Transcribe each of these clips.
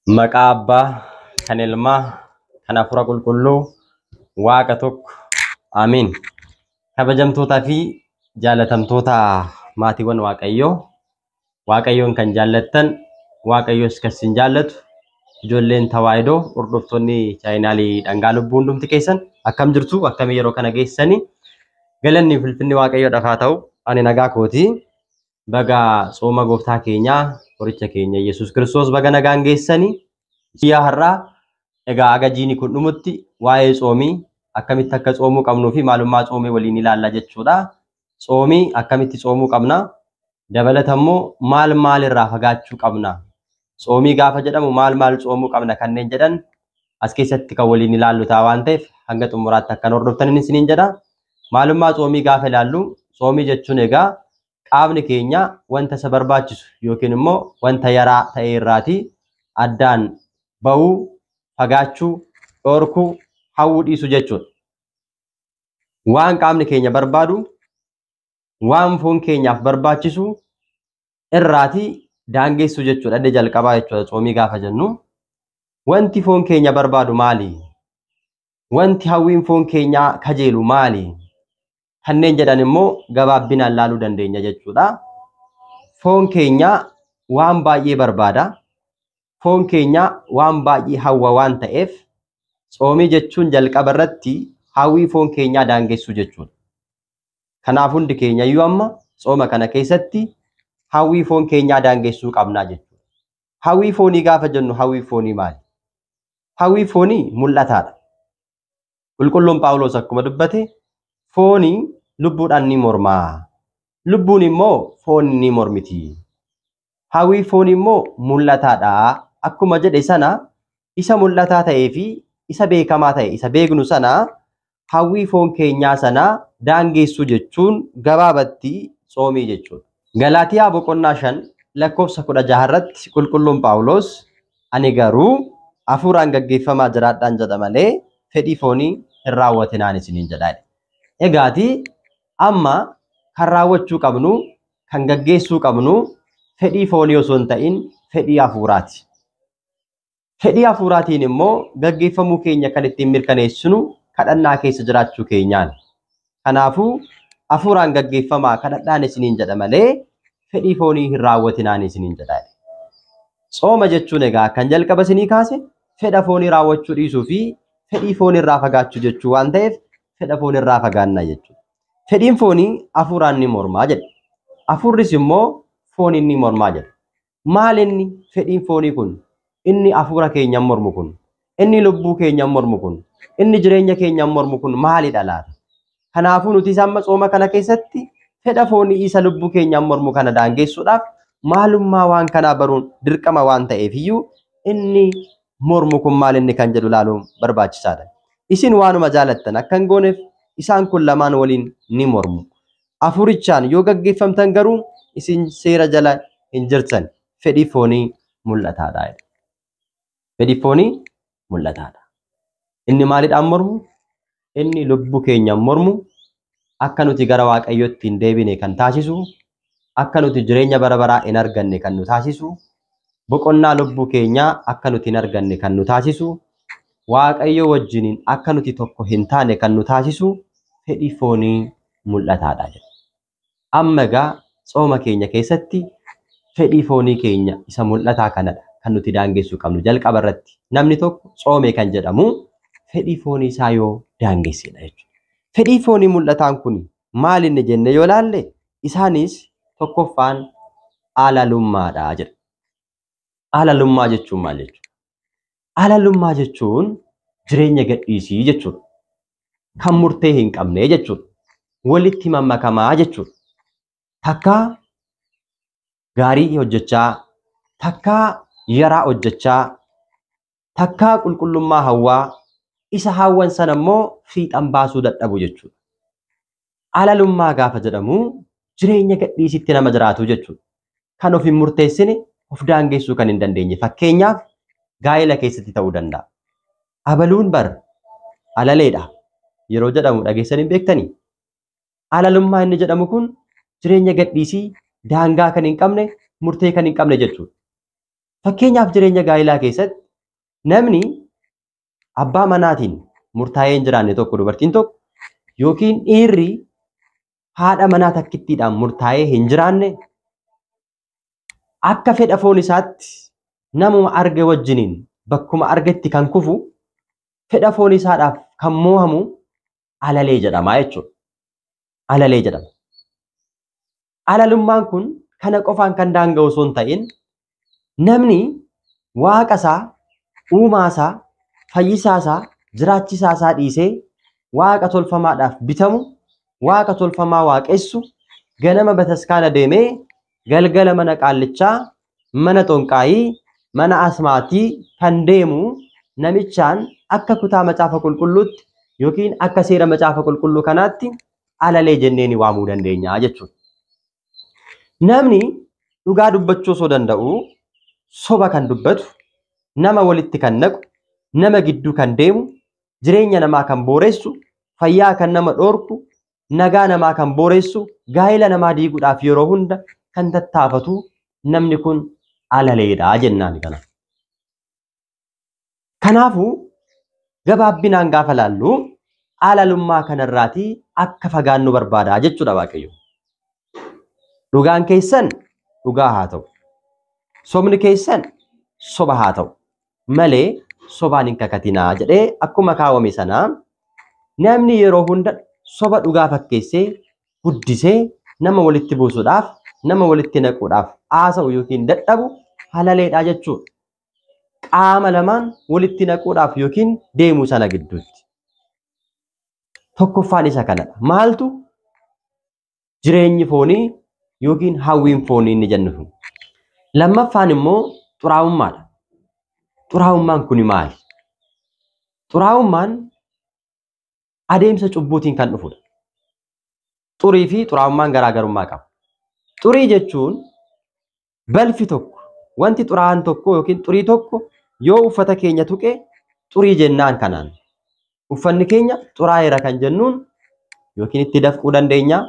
Maqaa Abbaa, kan Ilmaa, kan Hafuura Qulqulluu, Waaqa tokko. Amiin. Kabajamtootaa fi jaalatamtoota maatiiwwan Waaqayyoo, Waaqayyoon kan jaallattan, Waaqayyos kan isin jaallatu, ijoolleen Tawaahidoo, hordoftoonni chaayinaalii Dhangaa Lubbuu hundumti keessan akkam jirtu? Akkamii yeroo kana geessanii? Galanni ulfinni Waaqayyoodhaaf haa ta'u. Ani nagaa kooti. Baga tsooma gooftaa keenyaa, qoricha keenya Yesuus Kiristoos baga nagaan geessanii. Guyyaa har'aa egaa aga jiini kun dhumutti waa'ee tsoomii akkamitti akka tsoomuu qabnuu fi maalummaa tsoomii waliin ilaalla jechuudha. Tsoomii akkamitti tsoomuu qabna? Dabalata immoo maal maal irraa fagaachuu qabna? Tsoomii gaafa jedhamu maal maal tsoomuu qabna kanneen jedhan as keessatti kan waliin ilaallu ta'a waan ta'eef hanga xumuraatti akkan hordoftan isiniin jedha. Maalummaa tsoomii gaafa ilaallu, tsoomii jechuun egaa qaamni keenya wanta isa barbaachisu yookiin immoo wanta yaraa ta'e irraatii addaan ba'uu, fagaachuu, dhorkuu, hawwuu dhiisuu jechuudha. Waan qaamni keenya barbaadu, waan foon keenyaaf barbaachisu irraatii daangessuu jechuudha. Inni jalqabaa jechuudha tsoomii gaafa jennu. Wanti foon keenya barbaadu maali? Wanti hawwiin foon keenyaa kajeelu maali? Kanneen jedhan immoo gabaabbinaan laaluu dandeenya jechuudha. Foon keenya waan baay'ee barbaada. Foon keenya waan baay'ee hawwa waan ta'eef tsoomii jechuun jalqaba irratti hawwii foon keenyaa daangessuu jechuudha. Kanaaf hundi keenya iyyuu amma tsooma kana keessatti hawwii foon keenyaa daangessuu qabnaa jechuudha. Hawwii foonii gaafa jennu hawwii foonii maali? Hawwii foonii mul'ataadha. Qulqulluun Phaawulos akkuma dubbate foonii lubbuudhaan ni mormaa. Lubbuun immoo foon ni mormiti. Hawwii foonii immoo mul'ataadha. Akkuma jedhe sana isa mul'ataa ta'ee fi isa beekamaa ta'e isa beeknu sana hawwii foon keenyaa sana daangessuu jechuun gabaabatti tsoomii jechuudha. Galaatiyaa boqonnaa 5 lakkoofsa 16 irratti qulqulluun Phaawulos ani garuu hafuuraan gaggeeffamaa jiraadhaan jedha malee fedhii foonii hin raawwatinaan isiniin jedha. Egaati amma kan raawwachuu qabnu, kan gaggeessuu qabnu fedhii foonii osoo hin ta'in fedhii hafuuraati. Fedhii hafuuraatiin immoo gaggeeffamuu keenya kan ittiin mirkaneessinu kadhannaa keessa jiraachuu keenyaan. Kanaafuu hafuuraan gaggeeffamaa kadhadhaan isiniin jedha malee fedhii foonii hin raawwatinaan isiniin jedha. Tsooma jechuun egaa kan jalqaba isinii kaase fedha foonii raawwachuu dhiisuu fi fedhii foonii irraa fagaachuu jechuu waan ta'eef fedha foonii irraa fagaannaa jechuudha. Fedhiin foonii hafuuraan ni mormaa jedha. Hafuurris immoo fooniin ni mormaa jedha. Maal inni fedhiin foonii kun? Inni hafuura keenyaan mormu kun, inni lubbuu keenyaan mormu kun, inni jireenya keenyaan mormu kun maalidha laata? Kanaafuu nuti amma tsooma kana keessatti fedha foonii isa lubbuu keenyaan mormu kana daangessuudhaaf maalummaa waan kanaa baruun dirqama waan ta'eef iyyuu inni mormu kun maal inni kan jedhu ilaaluun barbaachisaadha. Isin waanuma jaalattan akka hin gooneef isaan kun lamaan waliin ni mormu. Hafuurichaan yoo gaggeeffamtan garuu isin seera jala hin jirtan. Fedhii foonii mul'ataadha. Fedhii foonii mul'ataadha. Inni maalidhaan mormu? Inni lubbuu keenyaan mormu, akka nuti gara Waaqayyootti hin deebine kan taasisu, akka nuti jireenya bara baraa hin arganne kan nu taasisu, boqonnaa lubbuu keenyaa akka nuti hin arganne kan nu taasisu, Waaqayyo wajjiniin akka nuti tokko hin taane kan nu taasisu fedhii foonii mul'ataadha jedha. Amma egaa tsooma keenya keessatti fedhii foonii keenya isa mul'ataa kanadha kan nuti daangessuu qabnu. Jalqaba irratti namni tokko tsoome kan jedhamu fedhii foonii isaa yoo daangessedha jechuudha. Fedhii foonii mul'ataan kun maal inni jenne yoo laalle isaanis tokkoffaan alalummaadha jedha. Alalummaa jechuun maal jechuudha? Alalummaa jechuun jireenya gadhiisii jechuudha. Kan murtee hin qabne jechuudha. Walitti mammakamaa jechuudha. Takkaa gaarii hojjechaa, takkaa yaraa hojjechaa, takkaa qulqullummaa hawwaa, isa hawwan sana immoo fiixan baasuu dadhabu jechuudha. Alalummaa gaafa jedhamu jireenya gadhiisitti nama jiraatu jechuudha. Kan of hin murteessine, of daangessuu kan hin dandeenye. Fakkeenyaaf gaa'ela keessatti ta'uu danda'a. Abaluun bar alaleedha yeroo jedhamu dhageessanii hin beektanii? Alalummaa inni jedhamu kun jireenya gadhiisii daangaa kan hin qabne, murtee kan hin qabne jechuudha. Fakkeenyaaf jireenya gaa'ilaa keessatti namni abbaa manaatiin murtaa'ee hin jiraanne tokko, dubartiin tokko yookiin dhiirri haadha manaa takkittiidhaan murtaa'ee hin jiraanne akka fedha foon isaatti namuma arge wajjiniin bakkuma argetti kan kufu, fedha foon isaadhaaf kan moohamu alalee jedhama jechuudha. Alalee jedhama. Alalummaan kun kana qofaan kan daanga'u osoo hin ta'in namni waaqa isaa, uumaa isaa, fayyisaa isaa, jiraachisaa isaa dhiisee waaqa tolfamaadhaaf bitamu, waaqa tolfamaa waaqessu, ganama bataskaana deemee galgala mana qaallichaa, mana xonqaayii, mana asmaatii kan deemu namichaan akka kutaa macaafa qulqulluutti yookiin akka seera macaafa qulqulluu kanaatti alalee jennee ni waamuu dandeenya jechuudha. Namni dhugaa dubbachuu osoo danda'u soba kan dubbatu, nama walitti kan naqu, nama gidduu kan deemu, jireenya namaa kan booressu, fayyaa kan nama dhoorku, nagaa namaa kan booressu, gaa'ela namaa diiguudhaaf yeroo hunda kan tattaafatu namni kun alaleedha jennaan kana. Kanaafuu gabaabbinaan gaafa laallu alalummaa kanarraatii akka fagaannu barbaada jechuudha Waaqayyo. Dhugaan keessan dhugaa haa ta'u. Sobni keessan soba haa ta'u malee sobaan hin kakatinaa jedhee akkuma kaawwame sanaa namni yeroo hunda soba dhugaa fakkeessee guddisee nama walitti buusuudhaaf, nama walitti naquudhaaf haasa'u yookiin dadhabu halaleedha jechuudha. Qaama lamaan walitti naquudhaaf yookiin deemuu sana gidduutti. Tokkoffaan isa kanadha. Maaltu jireenyi foonii yookiin hawwiin foonii inni jennu sun. Lammaffaan immoo xuraa'ummaadha. Xuraa'ummaan kun maali? Xuraa'ummaan adeemsa cubbuutiin kan dhufudha. Xurii fi xuraa'ummaan garaagarummaa qaba. Xurii jechuun balfi tokko, wanti xuraa'aan tokko yookiin xurii tokko yoo uffata keenya tuqe xurii jennaan kanaan. Uffanni keenya xuraa'eera kan jennuun yookiin itti dafquu dandeenya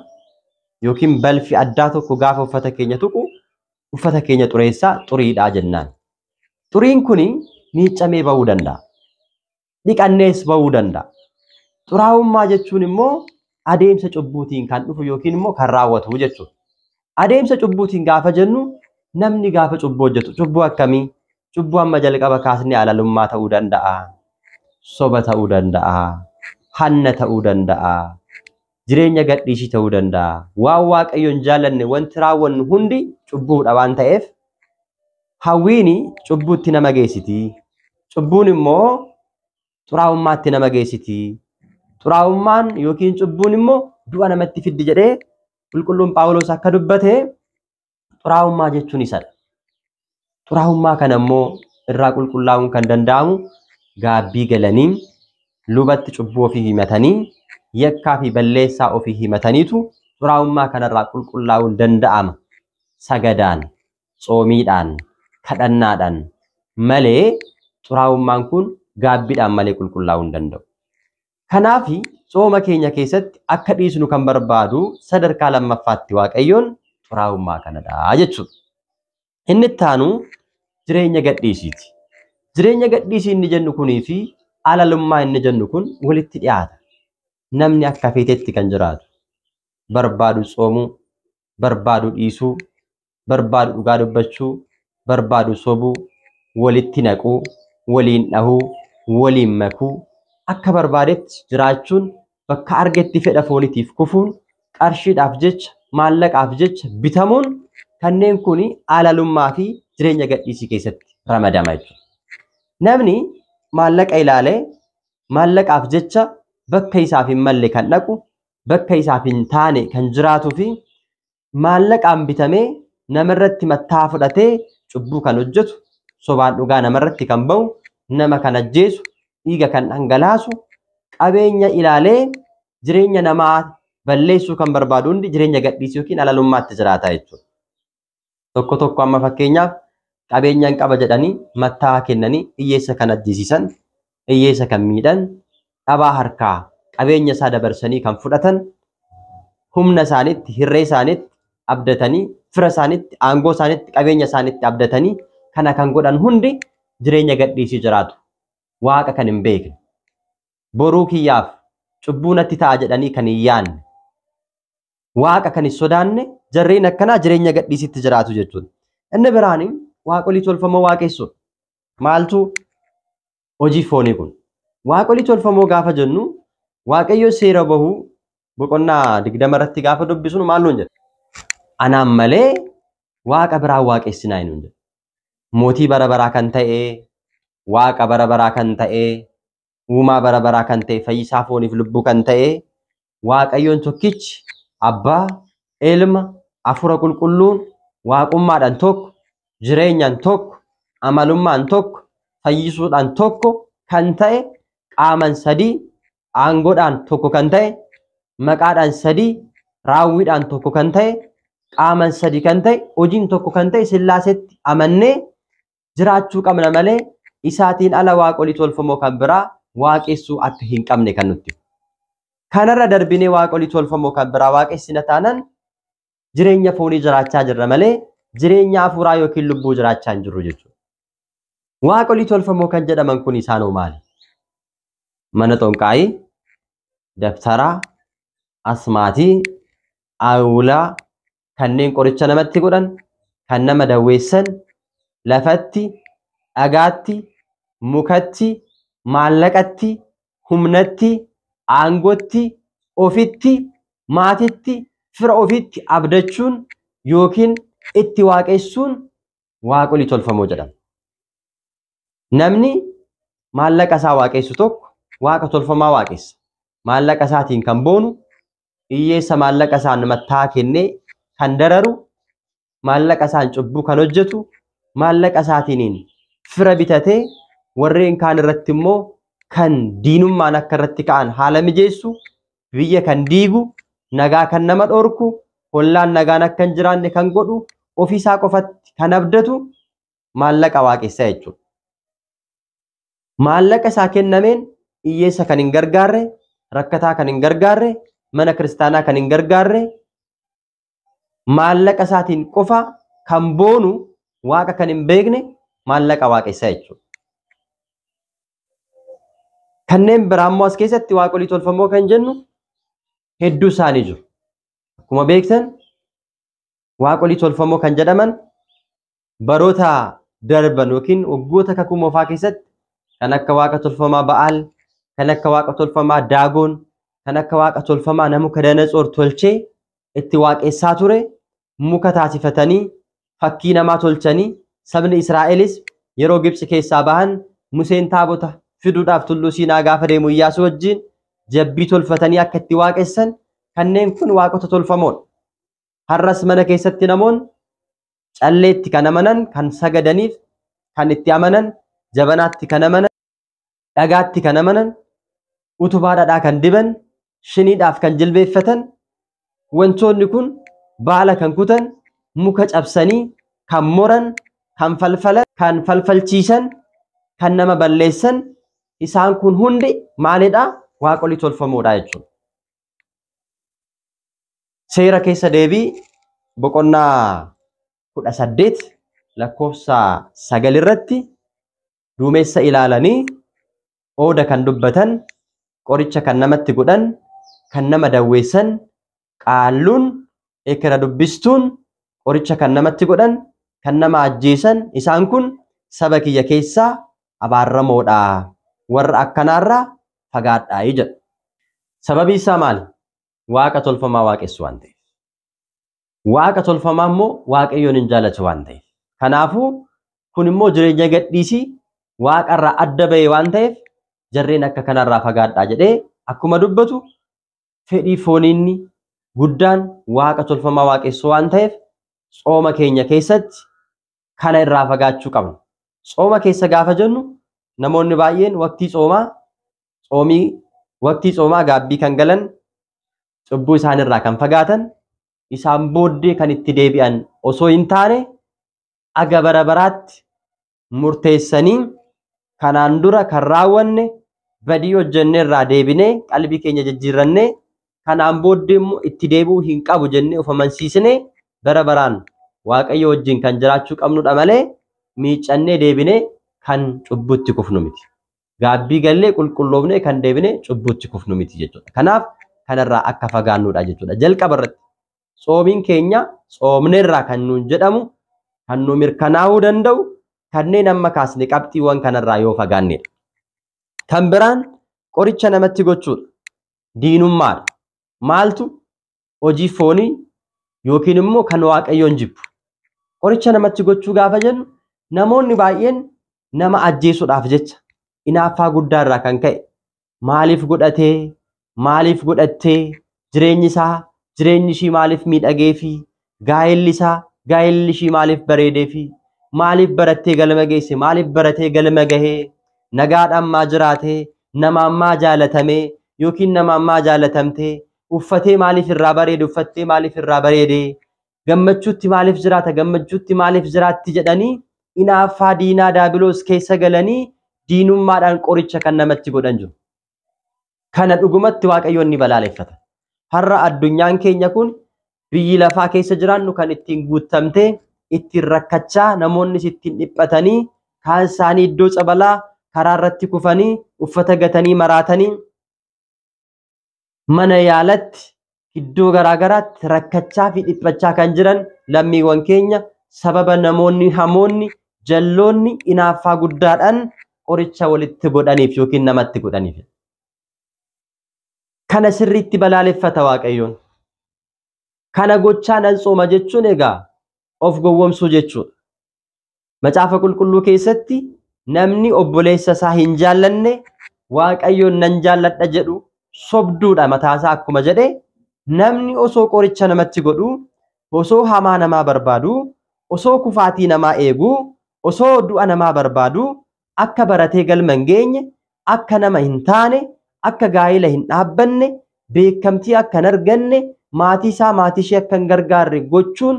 yookiin balfi addaa tokko gaafa uffata keenya tuqu uffata keenya xureessaa xuriidhaa jennaan. Xuriin kuni miiccamee ba'uu danda'a. Dhiqannees ba'uu danda'a. Xuraa'ummaa jechuun immoo adeemsa cubbuutiin kan dhufu yookiin immoo kan raawwatu jechuudha. Adeemsa cubbuutiin gaafa jennu namni gaafa cubbuu hojjetu cubbuu akkamii? Cubbuu amma jalqaba kaasnee alalummaa ta'uu danda'a. Soba ta'uu danda'a. Hanna ta'uu danda'a. Jireenya gadhiisii ta'uu danda'a. Waan Waaqayyoon hin jaallanne wanti raawwannu hundi cubbuudha waan ta'eef hawwiin cubbuutti nama geessiti. Cubbuun immoo xuraa'ummaatti nama geessiti. Xuraa'ummaan yookiin cubbuun immoo du'a namatti fiddi jedhee qulqulluun Phaawulos akka dubbate xuraa'ummaa jechuun isadha. Xuraa'ummaa kana immoo irraa qulqullaa'uun kan danda'amu gaabbii galanii lubatti cubbuu ofii himatanii yakkaa fi balleessaa ofii himataniitu xuraa'ummaa kanarraa qulqullaa'uun danda'ama. Sagadaan, tsoomiidhaan, kadhannaadhaan malee xuraa'ummaan kun gaabbiidhaan malee qulqullaa'uu hin danda'u. Kanaaf tsooma keenya keessatti akka dhiisnu kan barbaadu sadarkaa lammaffaatti Waaqayyoon xuraa'ummaa kanadha jechuudha. Inni itti aanu jireenya gadhiisiiti. Jireenya gadhiisii inni jennu kunii fi alalummaa inni jennu kun walitti dhiyaata. Namni akka feetetti kan jiraatu, barbaadu tsoomuu, barbaadu dhiisuu, barbaadu dhugaa dubbachuu, barbaadu sobuu, walitti naquu, waliin dhahuu, waliin makuu, akka barbaadetti jiraachuun bakka argetti fedha fooniitiif kufuun, qarshiidhaaf jecha, maallaqaaf jecha bitamuun kanneen kun alalummaa fi jireenya gadhiisii keessatti ramadama jechuudha. Namni maallaqa ilaalee maallaqaaf jecha bakka isaaf hin malle kan dhaqu, bakka isaaf hin taane kan jiraatuu fi maallaqaan bitamee namarratti mattaa fudhatee cubbuu kan hojjetu, sobaan dhugaa namarratti kan ba'u, nama kan ajjeesu, dhiiga kan dhangalaasu, qabeenya ilaalee jireenya namaa balleessuu kan barbaadu hundi jireenya gadhiisii yookiin alalummaatti jiraata jechuudha. Tokko tokko amma fakkeenyaaf qabeenyaan qaba jedhanii mattaa kennanii hiyyeessa kan ajjeesisan, hiyyeessa kan miidhan, dhabaa harkaa qabeenya isaa dabarsanii kan fudhatan, humna isaaniitti, hirree isaaniitti abdatanii, fira isaaniitti, aangoo isaaniitti, qabeenya isaaniitti abdatanii Kana kan godhan hundi jireenya gadhiisii jiraatu. Waaqa kan hin beekne. Boruu kiyyaaf cubbuu natti ta'a jedhanii kan hin yaanne. Waaqa kan hin sodaanne jarreen akkanaa jireenya gadhiisitti jiraatu jechuudha. Inni biraan waaqolii tolfamoo waaqessuudha. Maaltu hojii foonii kun? Waaqolii tolfamoo gaafa jennu Waaqayyo seera bahuu boqonnaa 20 irratti gaafa dubbisnu maal nuun jedha? Anaan malee waaqa biraa waaqessinaa nuun jedha. Mootii bara baraa kan ta'e, waaqa bara baraa kan ta'e, uumaa bara baraa kan ta'e, fayyisaa fooniif lubbuu kan ta'e, Waaqayyoon tokkichi Abbaa, Ilma, Hafuura Qulqulluun waaqummaadhaan tokko, jireenyaan tokko, amalummaan tokko, fayyisuudhaan tokko kan ta'e, qaaman sadii, aangoodhaan tokko kan ta'e, maqaadhaan sadii, raawwiidhaan tokko kan ta'e, qaaman sadii kan ta'e, hojiin tokko kan ta'e Sillaaseetti amannee jiraachuu qabna malee isaatiin ala waaqolii tolfamoo kan biraa waaqessuu akka hin qabne kan nutti. Kanarra darbinee waaqolii tolfamoo kan biraa waaqessina taanaan jireenya foonii jiraachaa jirra malee jireenya hafuuraa yookiin lubbuu jiraachaa hin jirru jechuudha. Waaqolii tolfamoo kan jedhaman kun isaanoo maali? Mana xonqaayii, dabtaraa, asmaatii, awulaa, kanneen qoricha namatti godhan, kan nama dawweessan, lafatti, dhagaatti, mukatti, maallaqatti, humnatti, aangootti, ofitti, maatitti, fira ofitti abdachuun yookiin itti waaqessuun waaqolii tolfamoo jedhama. Namni maallaqa isaa waaqessu tokko waaqa tolfamaa waaqessa. Maallaqa isaatiin kan boonu, hiyyeessa maallaqa isaan mattaa kennee kan dararu, maallaqa isaan cubbuu kan hojjetu, maallaqa isaatiin fira bitatee warreen kaan irratti immoo kan diinummaan akka irratti ka'an haala mijeessu, biyya kan diigu, nagaa kan nama dhorku, hollaan nagaan akka hin jiraanne kan godhu, ofiisaa qofatti kan abdatu maallaqa waaqessa jechuudha. Maallaqa isaa kennameen hiyyeessa kan hin gargaarre, rakkataa kan hin gargaarre, mana kiristaanaa kan hin gargaarre, maallaqa isaatiin qofa kan boonu, waaqa kan hin beekne maallaqa waaqessa jechuudha. Kanneen biraa immoo as keessatti waaqolii tolfamoo kan jennu hedduu isaanii jiru. Akkuma beektan waaqolii tolfamoo kan jedhaman baroota darban yookiin waggoota kakuu moofaa keessatti kan akka waaqa tolfamaa Ba'aal, kan akka waaqa tolfamaa Daagoon, kan akka waaqa tolfamaa Nabukadanatsoor tolchee itti waaqessaa ture muka taasifatanii fakkii namaa tolchanii sabni Israa'elis yeroo Gibxi keessaa bahan Museen taabota fiduudhaaf tulluu Siinaa gaafa deemu Iyyaasuu wajjin jabbii tolfatanii akka itti waaqessan kanneen kun waaqota tolfamoodha. Har'as mana keessatti namoonni calleetti kan amanan, kan sagadaniif, kan itti amanan, jabanaatti kan amanan, dhagaatti kan amanan, utubaa dhadhaa kan diban, shiniidhaaf kan jilbeeffatan, wantoonni kun baala kan kutan, muka cabsanii kan moran, kan falfalan, kan falfalchiisan, kan nama balleessan, isaan kun hundi maalidha? Waaqolii tolfamoodha jechuudha. Seera keessa deebii boqonnaa 18 lakkoofsa 9 irratti duumessa ilaalanii ooda kan dubbatan, qoricha kan namatti godhan, kan nama dawweessan, qaalluun, ekera dubbistuun, qoricha kan namatti godhan, kan nama ajjeesan, isaan kun saba kiyya keessaa abaaramoodha. Warra akkanaarraa fagaadhaa jedha. Sababi isaa maali? Waaqa tolfamaa waaqessu waan ta'eef. Waaqa tolfamaa immoo Waaqayyoon hin jaallatu waan ta'eef. Kanaafuu kun immoo jireenya gadhiisii waaqarraa adda ba'e waan ta'eef jarreen akka kanarraa fagaadhaa jedhee akkuma dubbatu fedhii fooniinni guddaan waaqa tolfamaa waaqessu waan ta'eef tsooma keenya keessatti kana irraa fagaachuu qabna. Tsooma keessa gaafa jennu namoonni baay'een waqtii tsoomaa waqtii tsoomaa gaabbii kan galan, cubbuu isaanirraa kan fagaatan, isaan booddee kan itti deebi'an osoo hin taane aga bara baraatti murteessanii kanaan dura kan raawwanne badii hojjenne irraa deebinee qalbii keenya jijjiirrannee kanaan booddee immoo itti deebi'uu hin qabu jennee of amansiisnee bara baraan Waaqayyo wajjin kan jiraachuu qabnudha malee miiccannee deebinee kan cubbutti kufnu miti. Gaabbii gallee qulqulloofnee kan deebinee cubbutti kufnu miti jechuudha. Kanaaf kanarraa akka fagaannudha jechuudha. Jalqaba irratti tsoomiin keenya tsoomneerraa kan nuun jedhamu kan nu mirkanaa'uu danda'u kanneen amma kaasne qabxiiwwan kanarraa yoo fagaannedha. Kan biraan qoricha namatti gochuudha. Diinummaadha. Maaltu hojii foonii yookiin immoo kan Waaqayyoon jibbu. Qoricha namatti gochuu gaafa jennu namoonni baay'een nama ajjeesuudhaaf jecha inaaffaa guddaa irraa kan ka'e maaliif godhatee maaliif godhattee jireenyi isaa jireenyi ishii maaliif miidhageefi gaa'elli isaa gaa'elli ishii maaliif bareedeefi maaliif barattee galma geesse maaliif baratee galma gahee nagaadhaan maa jiraatee namaan maa jaalatamee yookiin namaan maa jaalatamtee uffatee maaliif irraa bareede uffattee maaliif irraa bareede gammachuutti maaliif jiraata gammachuutti maaliif jiraatti jedhanii inaaffaa diinaa daabiloos keessa galanii diinummaadhaan qoricha kan namatti godhan jiru. Kana dhugumatti Waaqayyoon ni balaaleffata. Har'a addunyaan keenya kun biyyi lafaa keessa jiraannu kan ittiin guutamtee ittiin rakkachaa namoonnis ittiin dhiphatanii kaan isaanii iddoo cabalaa karaa irratti kufanii uffata gatanii maraatanii mana yaalatti iddoo garaagaraatti rakkachaa fi dhiphachaa kan jiran lammiiwwan keenya sababa namoonni hamoonni jalloonni inaaffaa guddaadhaan qoricha walitti godhaniif yookiin namatti godhaniif. Kana sirriitti balaaleffata Waaqayyoon. Kana gochaa nan tsooma jechuun egaa of gowwomsuu jechuudha. Macaafa qulqulluu keessatti namni obboleessa isaa hin jaallanne Waaqayyoon nan jaalladha jedhu sobduudha mataasaa akkuma jedhe namni osoo qoricha namatti godhu osoo hamaa namaa barbaadu osoo kufaatii namaa eegu osoo du'a namaa barbaadu akka baratee galma hin geenye akka nama hin taane akka gaa'ela hin dhaabbanne beekamtii akka hin arganne maatii isaa maatii ishee akka hin gargaarre gochuun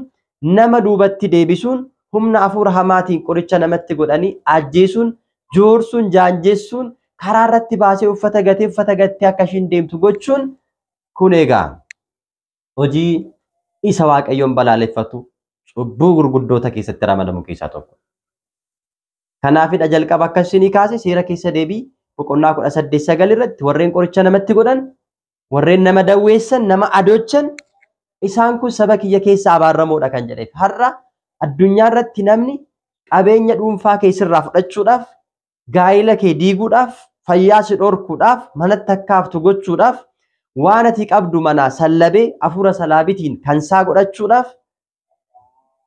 nama duubatti deebisuun humna hafuura hamaatiin qoricha namatti godhanii ajjeesuun joorsuun jaanjessuun karaa irratti baasee uffata gatee uffata gattee akka ishiin deemtu gochuun kun egaa hojii isa Waaqayyoon balaaleffatu cubbuu gurguddoota keessatti ramadamu keessaa tokko. Kanaafidha jalqaba akka isinii kaase seera keessa deebii boqonnaa 18:9 irratti warreen qoricha namatti godhan warreen nama dawweessan nama adoochan isaan kun saba kiyya keessa abaaramoodha kan jedheef. Har'a addunyaa irratti namni qabeenya dhuunfaa keessirraa fudhachuudhaaf gaa'ela kee diiguudhaaf fayyaa si dhorkuudhaaf manatti akka haftu gochuudhaaf waan ati qabdu manaa sallabee hafuura salaabitiin kansaa godhachuudhaaf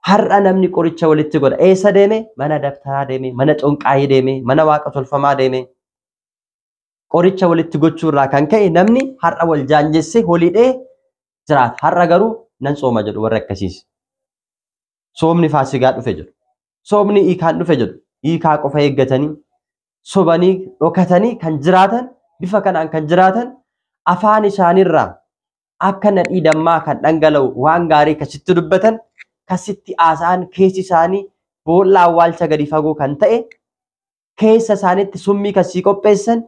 har'a namni qoricha walitti godha. Eessa deeme? Mana dabtaraa deeme, mana conqaayee deeme, mana waaqa tolfamaa deeme. Qoricha walitti gochuurraa kan ka'e namni har'a wal jaanjessee holiidhee jiraata. Har'a garuu nan tsooma jedhu warri akkasiis. Soomni faasigaa dhufe jedhu. Soomni hiikaan dhufe jedhu. Hiikaa qofa eeggatanii sobanii dhokatanii kan jiraatan bifa kanaan kan jiraatan afaan isaaniirraa akka nadhii dammaa kan dhangala'u waan gaarii kasitti dubbatan kasitti haasa'an keessi isaanii boolla awwaalcha gadi fagoo kan ta'e keessa isaaniitti summii kan sii qopheessan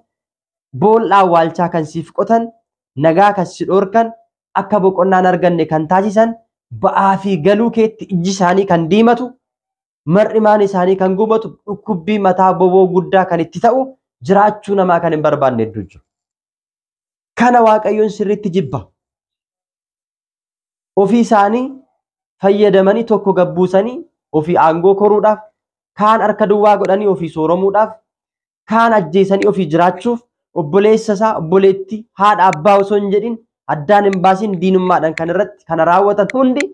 boolla awwaalchaa kan siif qotan nagaa kan si dhorkan akka boqonnaan arganne kan taasisan ba'aa fi galuu keetti ijji isaanii kan diimatu mar'imaan isaanii kan gubatu dhukkubbii mataa boboo guddaa kan itti ta'u jiraachuu namaa kan hin barbaanne hedduu jiru. Kana Waaqayyoon sirriitti jibba. Ofii isaanii fayyadamanii tokko gabbuusanii ofii aangoo koruudhaaf kaan harka duwwaa godhanii ofii sooromuudhaaf kaan ajjeesanii ofii jiraachuuf obboleessa isaa obboleettii haadha abbaa osoo hin jedhin addaan hin baasin diinummaadhaan kan irratti kana raawwatan hundi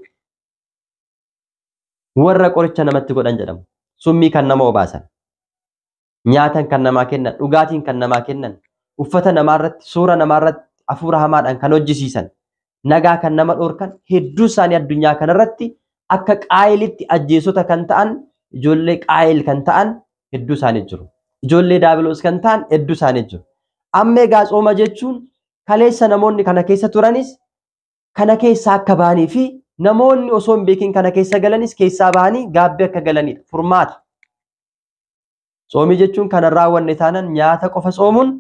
warra qoricha namatti godhan jedhamu. Summii kan nama obaasan, nyaatan kan namaa kennan, dhugaatiin kan namaa kennan, uffata namaarratti, suura namaarratti hafuura hamaadhaan kan hojjisiisan, nagaa kan nama dhorkan hedduu isaanii addunyaa kanarratti akka qaayilitti ajjeesota kan ta'an, ijoollee qaayil kan ta'an hedduu isaanii jiru. Ijoollee daabiloos kan ta'an hedduu isaanii jiru. Amma egaa tsooma jechuun kaleessa namoonni kana keessa turanis kana keessa akka bahanii fi namoonni osoo hin beekin kana keessa galanis keessaa bahanii gaabbii akka galanidha. Furmaata. Tsoomii jechuun kana raawwanne taanaan nyaata qofa tsoomuun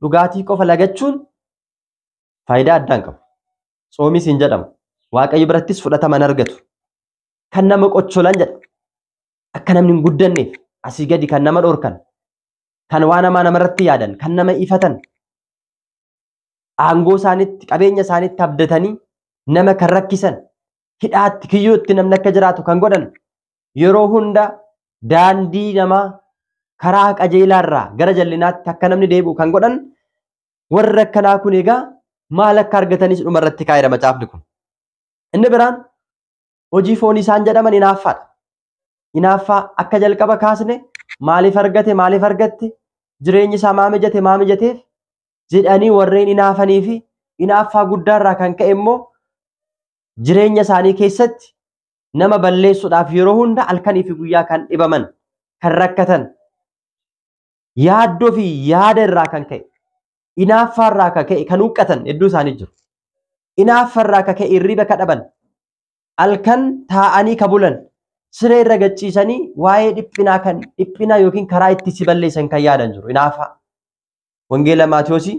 dhugaatii qofa lagachuun faayidaa addaa hin qabu. Tsoomis hin jedhamu. Waaqayyo birattis fudhatama hin argatu. Kan nama qocholan jedha. Akka namni hin guddanneef asii gadi kan nama dhorkan, kan waan hamaa namarratti yaadan, kan nama ifatan, aangoo isaaniitti, qabeenya isaaniitti abdatanii nama kan rakkisan, hidhaatti, kiyyootti namni akka jiraatu kan godhan, yeroo hunda daandii namaa karaa qajeelaarraa gara jallinaatti akka namni deebi'u kan godhan warra akkanaa kun egaa maal akka argatanis dhumarratti kaa'eera macaafni kun. Inni biraan hojii foonii isaan jedhaman hinaaffaadha. Hinaaffaa akka jalqaba kaasne maaliif argate, maaliif argatte, jireenyi isaa maa mijate, maa mijateef jedhanii warreen hinaafanii fi hinaaffaa guddaarraa kan ka'e immoo jireenya isaanii keessatti nama balleessuudhaaf yeroo hunda halkanii fi guyyaa kan dhibaman, kan rakkatan, yaaddoo fi yaada irraa kan ka'e, hinaaffaa irraa kan ka'e kan huqqatan hedduu isaanii jiru. Hinaaffaa irraa kan ka'e hirriba ka dhaban, halkan taa'anii ka bulan, siree irra gachiisanii waa'ee dhiphinaa kan dhiphinaa yookiin karaa itti si balleessan kan yaadan jiru. Hinaaffaa. Wangeela Maatiyoosii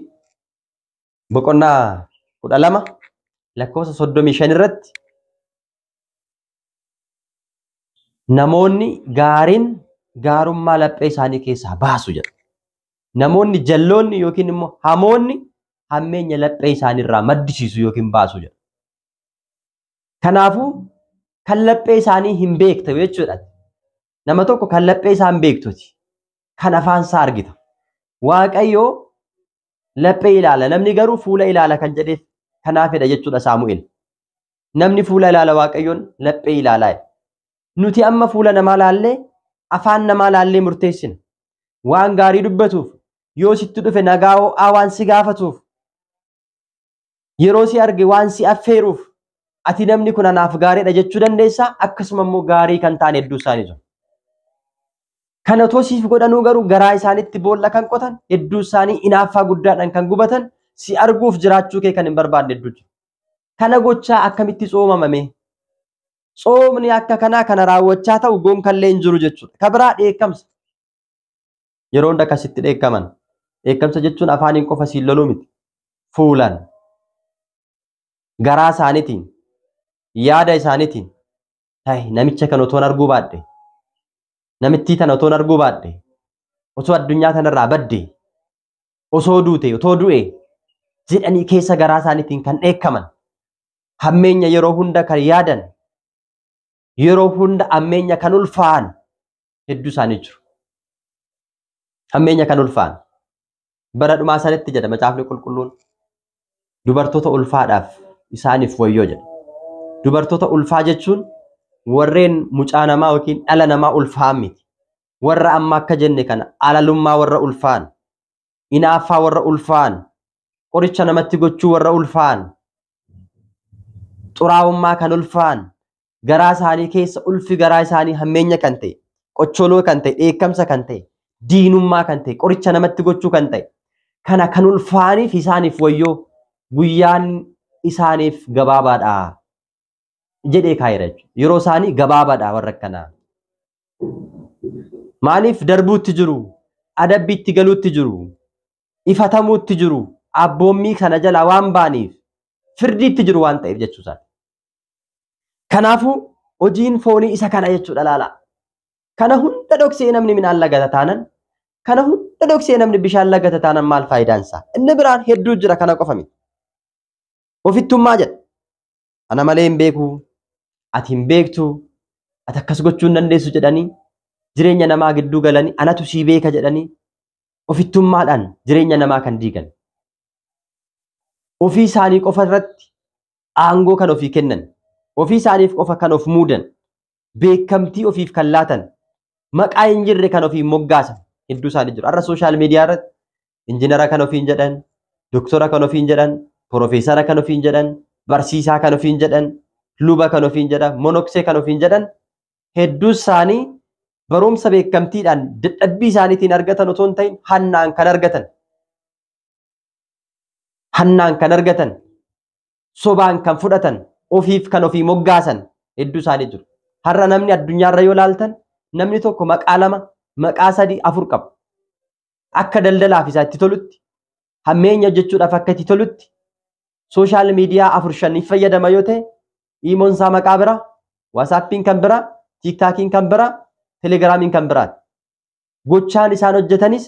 boqonnaa 12 lakkoofsa 35 irratti namoonni gaariin gaarummaa laphee isaanii keessaa baasu jedha. Namoonni jalloonni yookiin immoo hamoonni hammeenya laphee isaanii irraa maddisiisu yookiin baasu jedha. Kanaafuu kan laphee isaanii hin beektu jechuudha. Nama tokko kan laphee isaa hin beektuti. Kan afaan isaa argita. Waaqayyoo laphee ilaala. Namni garuu fuula ilaala kan jedheef kanaafidha jechuudha Saamu'eel. Namni fuula ilaala, Waaqayyoon laphee ilaalaa. Nuti amma fuula namaa laallee, afaan namaa laallee murteessina. Waan gaarii dubbatuuf, yoo sitti dhufe nagaa ho'aa waan si gaafatuuf, yeroo si arge waan si affeeruuf, ati namni kun anaaf gaariidha jechuu dandeessaa. Akkasuma immoo gaarii kan ta'an hedduu isaanii jiru. Kana otoo siif godhanuu garuu garaa isaaniitti boolla kan qotan, hedduu isaanii hinaaffaa guddaadhaan kan gubatan, si arguuf jiraachuu kee kan hin barbaanne hedduu jiru. Kana gochaa akkamitti tsoomamame? Tsoomni akka kanaa kana raawwachaa ta'u gonkallee hin jiru jechuudha. Ka biraa dheekkamsa. Yeroo hunda akkasitti dheekkaman. Dheekkamsa jechuun afaaniin qofa siin loluu miti. Fuulaan, garaa isaaniitiin, yaada isaaniitiin, namicha kana otoon arguu baadhe, namittii tana otoon arguu baadhe, osoo addunyaa tanarraa badde, osoo duute, otoo du'e jedhanii keessa garaa isaaniitiin kan dheekkaman, hammeenya yeroo hunda kan yaadan, yeroo hunda hammeenya kan ulfaa'an hedduu isaanii jiru. Hammeenya kan ulfaa'an. Bara dhumaa sanitti jedha macaafni qulqulluun, dubartoota ulfaadhaaf isaaniif wayyoo jedha. Dubartoota ulfaa jechuun warreen mucaa namaa yookiin dhala namaa ulfaa'an miti. Warra amma akka jenne kana alalummaa warra ulfaa'an, hinaaffaa warra ulfaa'an, qoricha namatti gochuu warra ulfaa'an, xuraa'ummaa kan ulfaa'an, garaa isaanii keessa ulfi garaa isaanii hammeenya kan ta'e, qocholoo kan ta'e, dheekkamsa kan ta'e, diinummaa kan ta'e, qoricha namatti gochuu kan ta'e, kana kan ulfaa'aniif isaaniif wayyoo, guyyaan isaaniif gabaabaadha jedhee kaa'eera jechuudha. Yeroo isaanii gabaabaadha warra akkanaa. Maaliif darbuutti jiru? Adabbiitti galuutti jiru? Ifatamuutti jiru? Abboommii kana jalaa waan ba'aniif firdiitti jiru waan ta'eef jechuusaati. Kanaafuu hojiin foonii isa kana jechuudha laala. Kana hunda dhoksee namni midhaan lagata taanan, kana hunda dhoksee namni bishaan lagata taanan maal faayidaan isaa? Inni biraan hedduu jira, kana qofa miti. Ofittummaa jedha. Ana malee hin beeku, ati hin beektu, ati akkas gochuu hin dandeessu jedhanii jireenya namaa gidduu galanii anatu sii beeka jedhanii ofittummaadhaan jireenya namaa kan diigan. Ofii isaanii qofa irratti aangoo kan ofii kennan, ofii isaaniif qofa kan of muudan, beekamtii ofiif kan laatan, maqaa hin jirre kan ofii moggaasan hedduu isaanii jiru. Har'a social media irratti injinara kan ofiin jedhan, doktora kan ofiin jedhan, piroofeesara kan ofiin jedhan, barsiisaa kan ofiin jedhan, luba kan ofiin jedhan, monoksee kan ofiin jedhan hedduu isaanii barumsa beekamtiidhaan dadhabbii isaaniitiin argatan otoo hin ta'in hannaan kan argatan. Hannaan kan argatan, sobaan kan fudhatan, ofiif kan ofii moggaasan hedduu isaanii jiru. Har'a namni addunyaarra yoo ilaaltan namni tokko maqaa 2, maqaa 3, 4 qaba. Akka daldalaaf isaa itti tolutti, hammeenya hojjechuudhaaf akka itti tolutti, social media 4, 5 fayyadama yoo ta'e, iimoon isaa maqaa bira, waasaappiin kan bira, tiiktaakiin kan bira, Telegiraamiin kan biraati. Gochaan isaan hojjetanis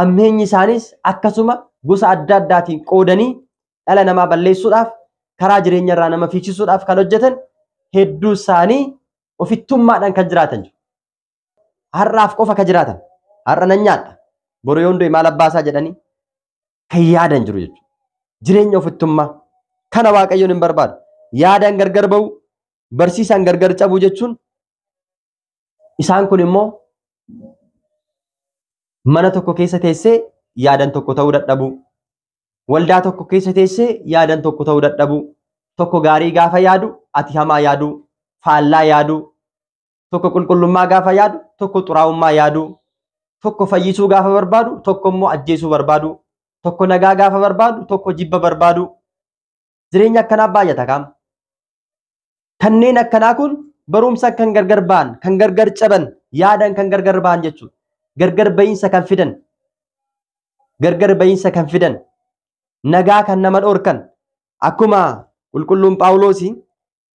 ammeenyi isaanis akkasuma gosa adda addaatiin qoodanii dhala namaa balleessuudhaaf karaa jireenya irraa nama fiichisuudhaaf kan hojjetan hedduu isaanii ofittummaadhaan kan jiraatan jiru. Har'aaf qofa kan jiraatan. Har'a nan nyaadha. Boru yoon du'e maal abbaasaa jedhanii kan yaadan jiru jechuudha. Jireenya ofittummaa kana Waaqayyoon hin barbaadu. Yaadaan gargar ba'u, barsiisaan gargar cabuu jechuun isaan kun immoo mana tokko keessa teessee yaadan tokko ta'uu dadhabuu. Waldaa tokko keessa teessee yaadan tokko ta'uu dadhabuu. Tokko gaarii gaafa yaadu, ati hamaa yaaduu, faallaa yaaduu. Tokko qulqullummaa gaafa yaadu, tokko xuraa'ummaa yaaduu. Tokko fayyisuu gaafa barbaadu, tokko immoo ajjeesuu barbaadu. Tokko nagaa gaafa barbaadu, tokko jibba barbaadu. Jireenya akkanaa baay'ata kaam. Kanneen akkanaa kun barumsa kan gargar ba'an, kan gargar caban, yaadan kan gargar ba'an jechuudha. Gargar ba'iinsa kan fidan. Gargar ba'iinsa kan fidan. Nagaa kan nama dhorkan. Akkuma qulqulluun Phaawulos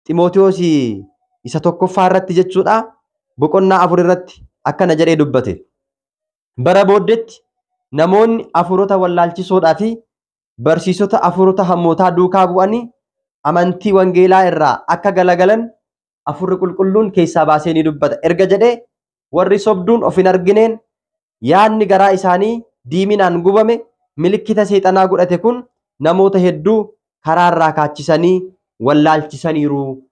Ximootiyoos isa tokkoffaa irratti jechuudha. Boqonnaa 4 irratti akkana jedhee dubbate. Bara booddeetti namoonni afuurota wallaalchisoodhaa fi barsiisota afuurota hammootaa duukaa bu'anii amantii wangeelaa irraa akka galagalan Hafuurri qulqulluun keessaa baasee ni dubbata. Erga jedhee warri sobduun of hin argineen yaadni garaa isaanii diiminaan gubame milikkita seexanaa godhate kun namoota hedduu karaarraa kaachisanii wallaalchisaniiru.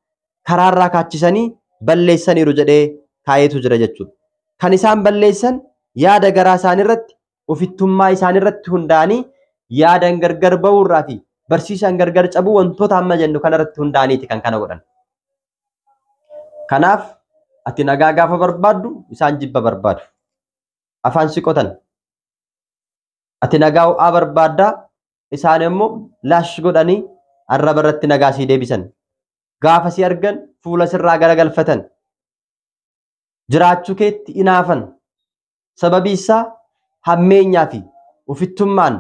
Karaarraa kaachisanii balleessaniiru jedhee kaa'eetu jira jechuudha. Kan isaan balleessan yaada garaa isaaniirratti ofittummaa isaaniirratti hundaa'anii yaadan gargar ba'uurraa fi barsiisaan gargar cabuu wantoota amma jennu kanarratti hundaa'aniiti kan kana godhan. Kanaaf ati nagaa gaafa barbaaddu isaan jibba barbaadu. Afaan si qotan. Ati nagaa ho'aa barbaaddaa isaan immoo laash godhanii arraba irratti nagaa sii deebisan. Gaafa si argan fuula sirraa garagalfatan. Jiraachuu keetti inaafan. Sababii isaa hammeenyaa fi ofittummaan,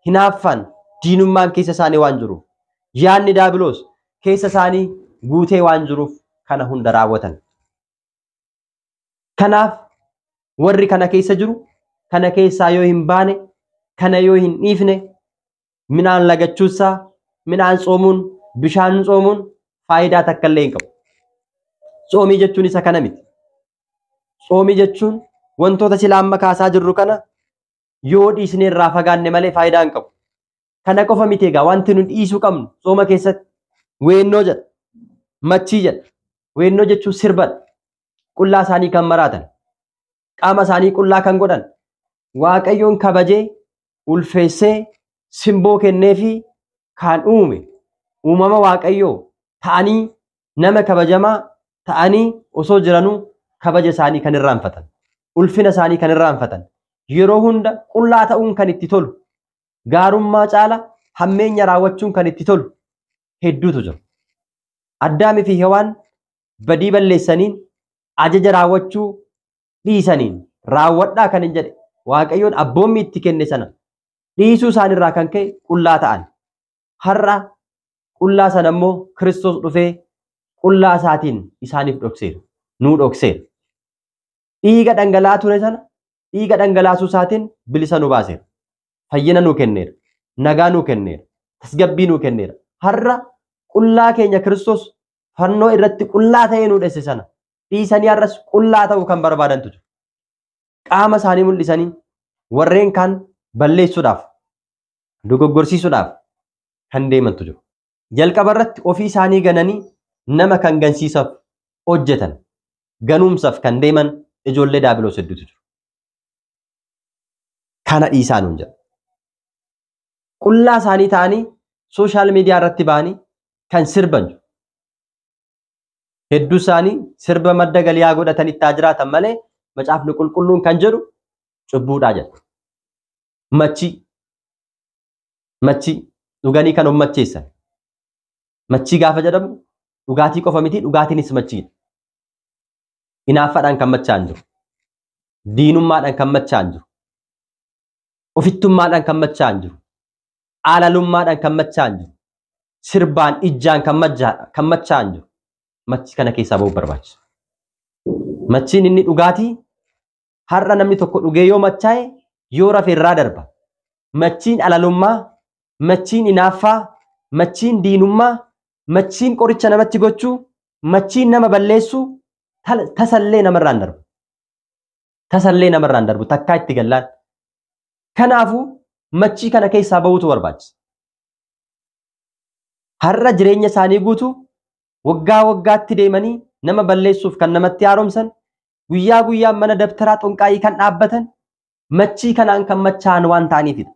hinaaffaan, diinummaan keessa isaanii waan jiruuf, yaadni daabiloos keessa isaanii guutee waan jiruuf kana hunda raawwatan. Kanaaf warri kana keessa jiru kana keessaa yoo hin baane, kana yoo hin dhiifne, midhaan lagachuusaa, midhaan tsoomuun, bishaan tsoomuun faayidaa takka illee hin qabu. Tsoomii jechuun isa kana miti. Tsoomii jechuun wantoota sila amma kaasaa jirru kana yoo dhiisne irraa fagaanne malee faayidaa hin qabu. Kana qofa miti egaa wanti nu dhiisuu qabnu tsooma keessatti weennoo jedha, machii jedha. Weennoo jechuun sirbadha. Qullaa isaanii kan maraatan, qaama isaanii qullaa kan godhan, Waaqayyoon kabajee ulfeessee simboo kenneefi kan uume uumama Waaqayyoo ta'anii nama kabajamaa ta'anii osoo jiranuu kabaja isaanii kan irraanfatan, ulfina isaanii kan irraanfatan, yeroo hunda qullaa ta'uun kan itti tolu, gaarummaa caala hammeenya raawwachuun kan itti tolu hedduutu jiru. Addaamii fi Hewaan badii balleessaniin ajaja raawwachuu dhiisaniin raawwadhaa kan hin jedhe Waaqayyoon abboommii itti kenne sana dhiisuu isaaniirraa kan ka'e qullaa ta'an. Har'a qullaa sana immoo Kiristoos dhufee qullaa isaatiin isaaniif dhokseera. Nuu dhokseera. Dhiiga dhangala'aa ture sana dhiiga dhangalaasuu isaatiin bilisa nu baaseera. Fayyina nuu kenneera. Nagaa nuu kenneera. Tasgabbii nuu kenneera. Har'a qullaa keenya Kiristoos fannoo irratti qullaa ta'ee nuu dhesse sana dhiisanii har'as qullaa ta'uu kan barbaadantu jiru. Qaama isaanii mul'isanii warreen kaan balleessuudhaaf, dogoggorsiisuudhaaf kan deemantu jiru. Jalqaba irratti ofii isaanii gananii nama kan gansiisaaf hojjetan, ganuumsaaf kan deeman ijoollee daabiloos hedduutu jiru. Kana dhiisaa nuun jedha. Qullaa isaanii ta'anii sooshaal miidiyaa irratti ba'anii kan sirban jiru. Hedduu isaanii sirba madda galiyaa godhatan itti jiraatan malee macaafni qulqulluun kan jedhu cubbuudhaa jedha. Machii machii dhuganii kan of macheessan. Machii gaafa jedhamu dhugaatii qofa miti, dhugaatiinis machiidha. Hinaaffaadhaan kan machaa'an jiru. Diinummaadhaan kan machaa'an jiru. Ofittummaadhaan kan machaa'an jiru. Alalummaadhaan kan machaa'an jiru. Sirbaan ijjaan kan machaa'an jiru. Machi kana keessaa ba'uu barbaachisa. Machiin inni dhugaatii har'a namni tokko dhugee yoo machaa'e yoo rafe irraa darba. Machiin alalummaa, machiin inaaffaa, machiin diinummaa, machiin qoricha namatti gochuu, machiin nama balleessuu tasallee namarraa hin darbu. Tasallee namarraa hin darbu takkaa itti gallaan. Kanaafuu machii kana keessaa bahuutu barbaachisa. Har'a jireenya isaanii guutuu waggaa waggaatti deemanii nama balleessuuf kan namatti haaromsan, guyyaa guyyaan mana dabtaraa xonqaayii kan dhaabbatan, machii kanaan kan machaa'an waan ta'aniifidha.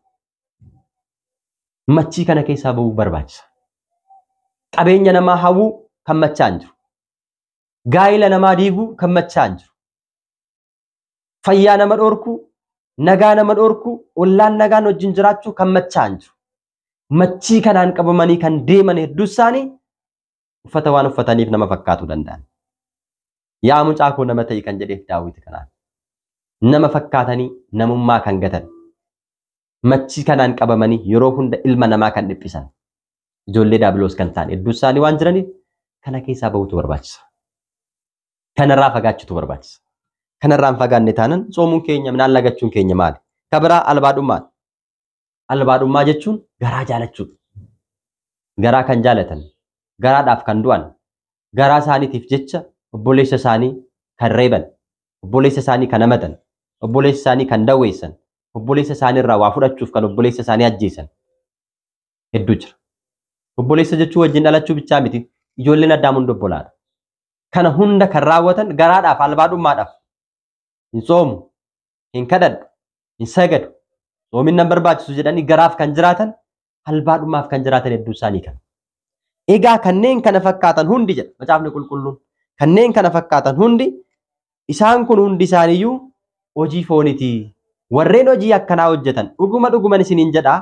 Machii kana keessaa bahuu barbaachisa. Qabeenya namaa hawwuu kan machaa'an jiru. Gaa'ila namaa diiguu kan machaa'an jiru. Fayyaa nama dhorkuu, nagaa nama dhorkuu, ollaan nagaan wajjin jiraachuu kan machaa'an jiru. Machii kanaan qabamanii kan deeman hedduu isaanii uffata waan uffataniif nama fakkaatuu danda'an. Yaa mucaa koo nama ta'i kan jedheef Daawit kanaan. Nama fakkaatanii namummaa kan gatan. Machii kanaan qabamanii yeroo hunda ilma namaa kan dhiphisan. Ijoollee daabiloos kan ta'an hedduu isaanii waan jiraniif kana keessaa bahuutu barbaachisa. Kanarraa fagaachuutu barbaachisa. Kanarraa hin fagaanne taanan soomuun keenya midhaan lagachuun keenya maali? Kabiraa albaadhummaadha. Albaadhummaa jechuun garaa jaalachuudha. Garaa kan jaalatan, garaadhaaf kan du'an, garaa isaaniitiif jecha obboleessa isaanii kan reeban, obboleessa isaanii kan hamatan, obboleessa isaanii kan dawweessan, obboleessa isaanii irraa waa fudhachuuf kan obboleessa isaanii ajjeesan hedduu jira. Obboleessa jechuun wajjin dhalachuu bichaa miti. Ijoolleen addaam hunda obbolaadha. Kana hunda kan raawwatan garaadhaaf albaadhummaadhaaf. Hin soomu, hin kadhadhu, hin sagadu, soomin nan barbaachisu jedhanii garaaf kan jiraatan, albaadhummaaf kan jiraatan hedduu isaanii kana. Egaa kanneen kana fakkaatan hundi jedha Macaafni Qulqulluun. Kanneen kana fakkaatan hundi isaan kun hundi isaaniiyyuu hojii fooniiti. Warreen hojii akkanaa hojjetan dhuguma dhuguman isiniin jedhaa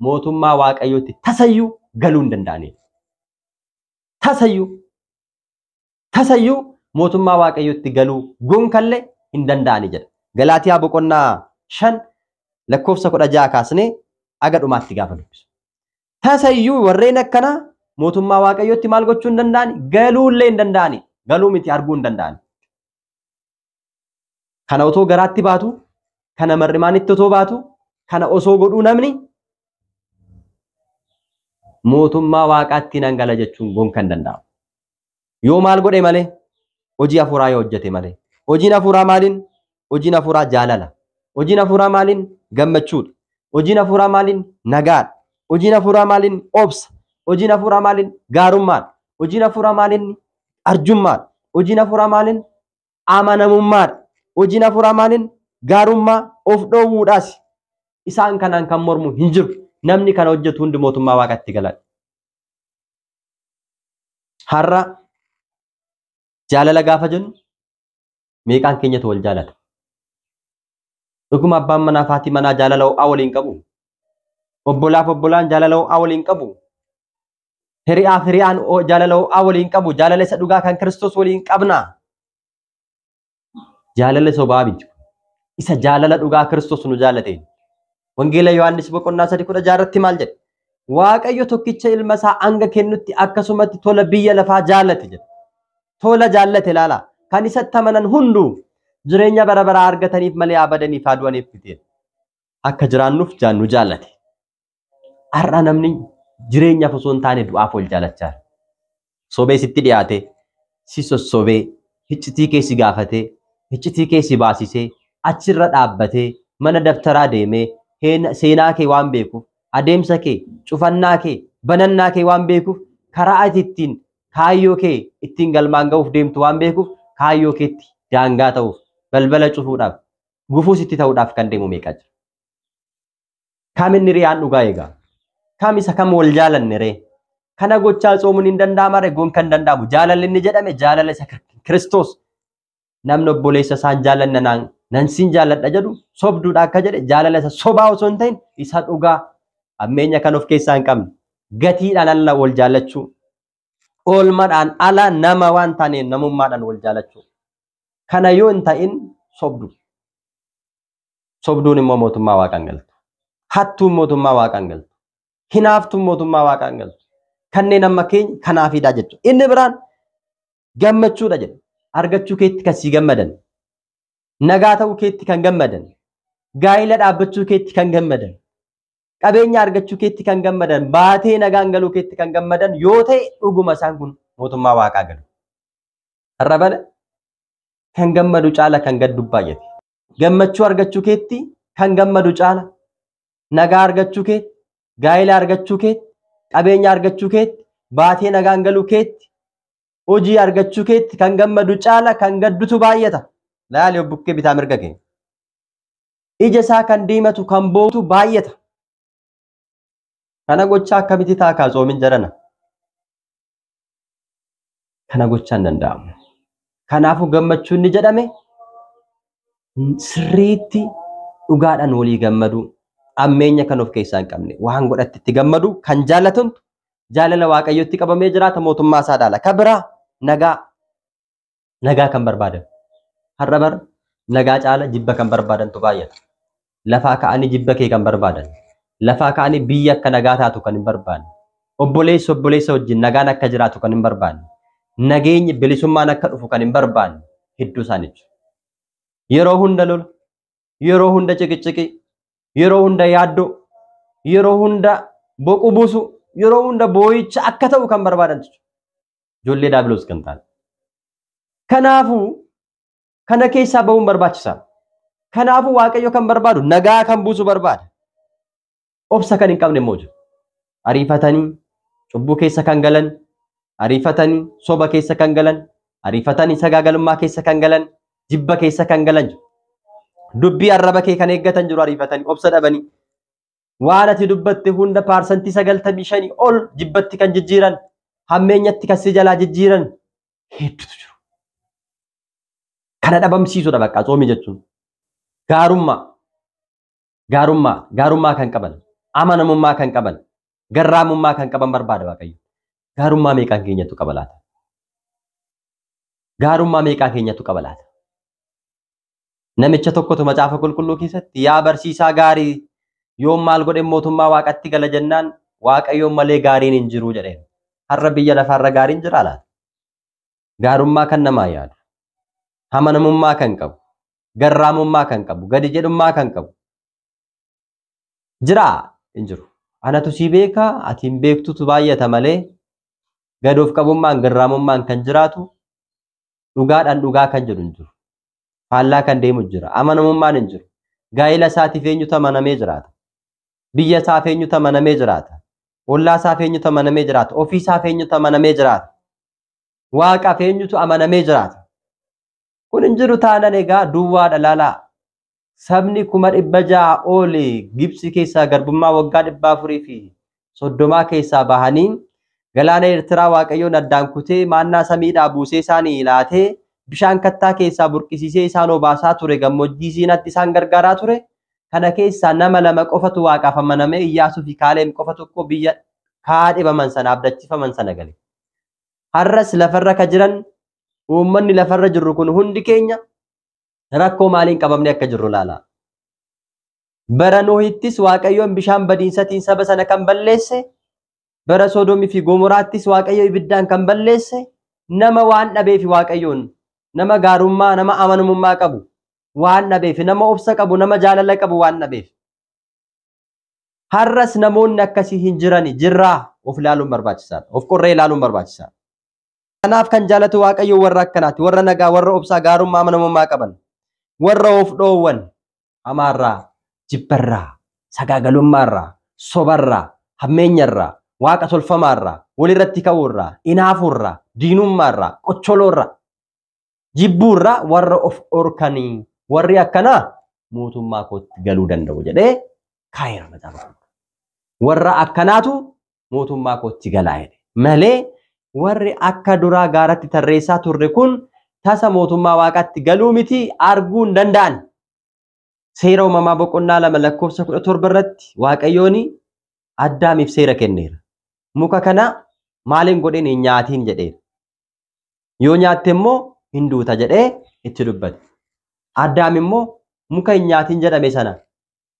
mootummaa Waaqayyootti tasayyuu galuu hin danda'aniidha. Tasayyuu tasayyuu mootummaa Waaqayyootti galuu gonkallee hin danda'ani jedha. Galaatiyaa boqonnaa 5 lakkoofsa 16 kaasnee aga dhumaatti gaafa dubbisu. Tasayyuu warreen akkanaa mootummaa Waaqayyootti maal gochuu hin danda'ani? Galuullee hin danda'ani. Galuu miti arguu hin danda'ani. Kana otoo garaatti baatu, kana marrimaanitti otoo baatu, kana osoo godhuu namni mootummaa Waaqaatti nan gala jechuun gonka hin danda'amu. Yoo maal godhe malee? Hojii hafuuraa yoo hojjete malee. Hojiin hafuuraa maaliin? Hojiin hafuuraa jaalala. Hojiin hafuuraa maaliin? Gammachuudha. Hojiin hafuuraa maaliin? Nagaadha. Hojiin hafuuraa maaliin? Obsa. Hojiin hafuuraa maaliin? Gaarummaadha. Hojiin hafuuraa maaliin? Arjummaadha. Hojiin hafuuraa maaliin? Amanamummaadha. Hojiin hafuuraa maaliin? Gaarummaa of dhoowwuudhaas. Isaan kanaan kan mormu hin jiru. Namni kana hojjetu hundi mootummaa Waaqaatti gala. Har'a jaalala gaafa jennu meeqaan keenyatu wal jaalata? Dhuguma abbaan manaa fi haati manaa jaalala ho'aa waliin qabu? Obbolaaf obbolaan jaalala ho'aa waliin qabu? Hiriyaaf hiriyaan jaalala ho'aa waliin qabu? Jaalala isa dhugaa kan Kiristoos waliin qabnaa? Jaalala sobaa miti. Isa jaalala dhugaa Kiristoos nu jaalateen. Wangeela Yohaannis boqonnaa 3:16 irratti maal jedhe? Waaqayyo tokkicha ilma isaa hanga kennutti akkasumatti tola biyya lafaa jaallate jedhe. Tola jaallate ilaala. Kan isatti amanan hunduu jireenya bara baraa argataniif malee abadaniif haa du'aniif miti. Akka jiraannuuf nu jaallate. Har'a namni jireenyaaf osoo hin taane du'aaf wal jaalachaa jira. Sobee sitti dhiyaate, si sossobee, iccitii kee si gaafatee, iccitii kee si baasisee, achirra dhaabbatee, mana dabtaraa deemee, seenaa kee waan beekuuf, adeemsa kee, cufannaa kee, banannaa kee waan beekuuf, karaa ati ittiin kaayyoo kee ittiin galmaan ga'uuf deemtu waan beekuuf, kaayyoo keetti daangaa ta'uuf, balbala cufuudhaaf, gufuu sitti ta'uudhaaf kan deemu meeqa jira? Kam inni riyaan dhugaa egaa? Kam isa kam wal jaalanne ree? Kana gochaa soomuun hin danda'ama ree? Gonka hin danda'amu. Jaalalli inni jedhame jaalala isa Kiristoos. Namni obboleessa isaan jaalanna nan siin jaalladha jedhu sobduudha akka jedhe jaalala isa sobaa osoo hin ta'in isa dhugaa ammeenya kan of keessaa hin qabne gatiidhaan ala wal jaallachuu, oolmaadhaan ala nama waan taaneen namummaadhaan wal jaallachuu. Kana yoo hin ta'in sobdu. Sobduun immoo mootummaa Waaqaan galtu. Hattuun mootummaa Waaqaan galtu. Hinaaftuun mootummaa Waaqaan galtu. Kanneen amma keenya kanaafiidha jechuudha. Inni biraan gammachuudha jedha. argachuu keetti kan si gammadan, nagaa ta'uu keetti kan gammadan, gaa'ila dhaabbachuu keetti kan gammadan, qabeenya argachuu keetti kan gammadan, baatee nagaan galuu keetti kan gammadan yoo ta'e dhuguma isaan kun mootummaa waaqaa galu. Har'a bala kan gammadu caala kan gaddu baay'ate. Gammachuu argachuu keetti kan gammadu caala, nagaa argachuu keetti, gaa'ila argachuu keetti, qabeenya argachuu keetti, baatee nagaan galuu keetti, hojii argachuu keetti kan gammadu caala kan gaddutu baay'ata. Laali obbukkee bitaa mirga kee. Ija isaa kan diimatu kan bootu baay'ata. Kana gochaa akkamitti taakaa tsoomin jarana? Kana gochaa hin danda'amu. Kanaafuu gammachuun ni jedhame sirriitti dhugaadhaan walii gammadu, ammeenya kan of keessaa hin qabne, waan godhatte itti gammadu, kan jaalatantu jaalala waaqayyotti qabamee jiraata mootummaa isaa dhaala. Kan biraa nagaa, nagaa kan barbaadan. Har'a bara nagaa caala jibba kan barbaadantu baay'ata. Lafaa ka'anii jibba kee kan barbaadan. Lafaa ka'anii biyya akka nagaa taatu kan hin barbaanne. Obboleessa obboleessa wajjin nagaan akka jiraatu kan hin barbaanne. Nageenyi bilisummaan akka dhufu kan hin barbaanne hedduu isaaniitu. Yeroo hunda lola, yeroo hunda ciqiciqi, yeroo hunda yaaddoo, yeroo hunda boqu buusu, yeroo hunda boo'icha akka ta'u kan barbaadan jechuudha. Ijoollee daabiloos kan ta'an. Kanaafuu kana keessaa ba'uun barbaachisaadha. Kanaafuu Waaqayyo kan barbaadu nagaa kan buusu barbaada. Obsa kan hin qabne immoo jiru. Ariifatanii cubbuu keessa kan galan, ariifatanii soba keessa kan galan, ariifatanii sagaagalummaa keessa kan galan, jibba keessa kan galan jiru. Dubbii arraba kee kan eeggatan jiru ariifatanii obsa dhabanii. Waan ati dubbatte hunda 95% ol jibbatti kan jijjiiran, hammeenyatti kan si jalaa jijjiiran hedduutu jiru. Kana dhabamsiisuudha bakka tsoomii jechuun. Gaarummaa, gaarummaa, gaarummaa kan qaban, amanamummaa kan qaban, garraamummaa kan qaban barbaada Waaqayyo. Gaarummaa meeqaan keenyatu qaba laata? Gaarummaa meeqaa keenyatu qaba laata? Namicha tokkotu macaafa qulqulluu keessatti yaa barsiisaa gaarii yoom maal godhe mootummaa waaqatti gala jennaan Waaqayyoon malee gaariin hin jiru jedheen. Har'a biyya lafaarra gaariin jiraa laata? Gaarummaa kan namaa yaadu, amanamummaa kan qabu, garraamummaa kan qabu, gadi jedhummaa kan qabu. Jiraa? Hin jiru. Anatu si beekaa, ati hin beektutu baay'ata malee gad of qabummaan garraamummaan kan jiraatu dhugaadhaan dhugaa kan jedhu hin jiru. Faallaa kan deemu jira. Amanamummaan hin jiru. Gaa'ila isaatiif eenyutu amanamee jiraata? Biyya isaaf eenyutu amanamee jiraata? Ollaa isaaf eenyutu amanamee jiraata? Ofii isaaf eenyutu amanamee jiraata? Waaqaaf eenyutu amanamee jiraata? Kun hin jiru taanan egaa duwwaadha laalaa. Sabni 600,000 ol Gibxi keessaa garbummaa waggaa 430 keessaa bahanii galaana Eertiraa Waaqayyoon addaan kutee maannaa samiidhaa buusee isaanii laatee bishaan kattaa keessaa burqisiisee isaan obaasaa ture, gammoojjii Siinaatti isaan gargaaraa ture. Kana keessaa nama lama qofatu Waaqaaf amanamee Iyyaasuu fi Kaaleem qofa tokko biyya kaadhimaman sana abdachiifaman sana gale. Har'as lafarra ka jiran uummanni lafarra jirru kun hundi keenya rakkoo maaliin qabamne akka jirru laala. Bara Nohittis Waaqayyoon bishaan badiinsatiin saba sana kan balleesse, bara Sodoomii fi Gomoraattis Waaqayyo ibiddaan kan balleesse, nama waan dhabeef Waaqayyoon nama gaarummaa, nama amanamummaa qabu waan dhabeef, nama obsa qabu, nama jaalala qabu waan dhabeef. Har'as namoonni akkasii hin jirani jirraa of ilaaluun barbaachisaadha. Of qorree ilaaluun barbaachisaadha. Kanaaf kan jaalatu Waaqayyo warra akkanaati, warra nagaa, warra obsaa, gaarummaa, amanamummaa qaban, warra of dhoowwan hamaarraa, jibbarraa, sagaagalummaarraa, sobarraa, hammeenyarraa, waaqa tolfamaarraa, walirratti ka'uurraa, inaafuurraa, diinummaarraa, qocholoorraa, jibbuurraa warra of dhorkanii warri akkanaa mootummaa kootti galuu danda'u jedhee kaa'eera macaafa qulqulluu. Warra akkanaatu mootummaa kootti galaa jedhe malee warri akka duraa gaaratti tarreessaa turre kun tasa mootummaa waaqaatti galuu miti arguu hin danda'an. Seera uumamaa boqonnaa 2 lakkoofsa 17 irratti Waaqayyoon Addaamiif seera kenneera. Muka kana maaliin godheen hin nyaatiin jedheera. Yoo nyaatte immoo hin duuta jedhee itti dubbate. Addaam immoo muka hin nyaatiin jedhame sana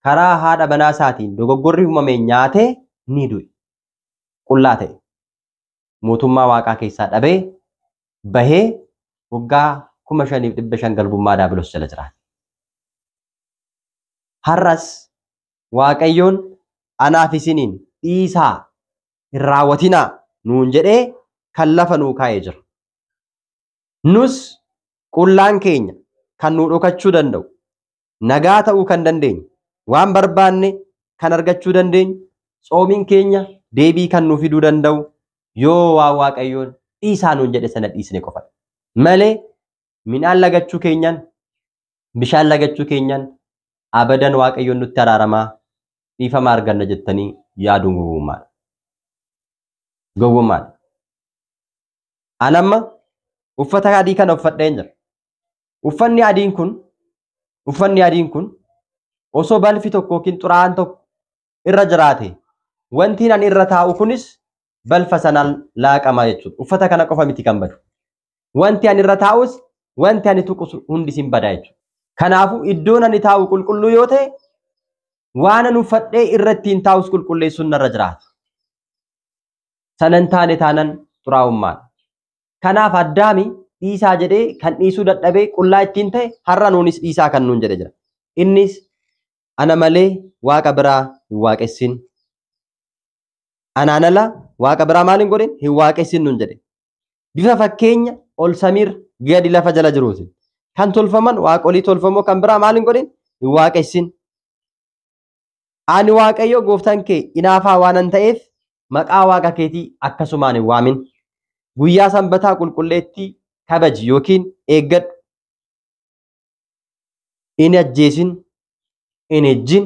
karaa haadha manaa isaatiin dogoggorri uumame nyaatee ni du'e. Qullaa ta'e. Mootummaa waaqaa keessaa dhabee bahee waggaa 5500 garbummaa Diyaabiloos jala jiraate. Har'as Waaqayyoon anaaf isiniin dhiisaa hin raawwatinaa nuun jedhee kan lafa nuu kaa'ee jira. Nus qullaan keenya kan nu dhokachuu danda'u, nagaa ta'uu kan dandeenyu, waan barbaanne kan argachuu dandeenyu, tsoomiin keenya deebii kan nu fiduu danda'u yoo waan Waaqayyoon dhiisaa nuun jedhe sana dhiisne qofadha. Malee midhaan lagachuu keenyaan, bishaan lagachuu keenyaan abadan Waaqayyoon nutti araaramaa dhiifama arganna jettanii yaaduun gowwummaadha. Gowwummaadha. Ani amma uffata adii kana uffadheen jira. Uffanni adiin kun osoo balfi tokko yookiin xuraa'aan tokko irra jiraate wanti ani irra taa'u kunis balfa sanaan laaqama jechuudha. Uffata kana qofa miti kan badu. Wanti ani irra taa'us wanti ani tuqus hundi sin badaa jechuudha. Kanaafuu iddoon ani taa'u qulqulluu yoo ta'e waan ani uffadhee irra ittiin taa'us qulqulleessuun narra jiraata. Sanan taane taanan xuraa'ummaadha. Kanaaf Addaami dhiisaa jedhee kan dhiisuu dadhabee qullaa ittiin ta'e har'a nuunis dhiisaa kan nuun jedhe jira. Innis ana malee waaqa biraa hin waaqessin. Anaan ala waaqa biraa maal hin godhin hin waaqessin nuun jedhe. Bifa fakkeenya ol samiir gadi lafa jala jiruuti. Kan tolfaman waaqolii tolfamoo kan biraa maal hin godhin hin waaqessin. Ani Waaqayyo gooftaan kee inaafaa waanan ta'eef maqaa waaqa keetii akkasumaan hin waamin. Guyyaa sanbataa qulqulleettii kabaji yookiin eeggadhu. Hin ajjeesin, hin ejjin,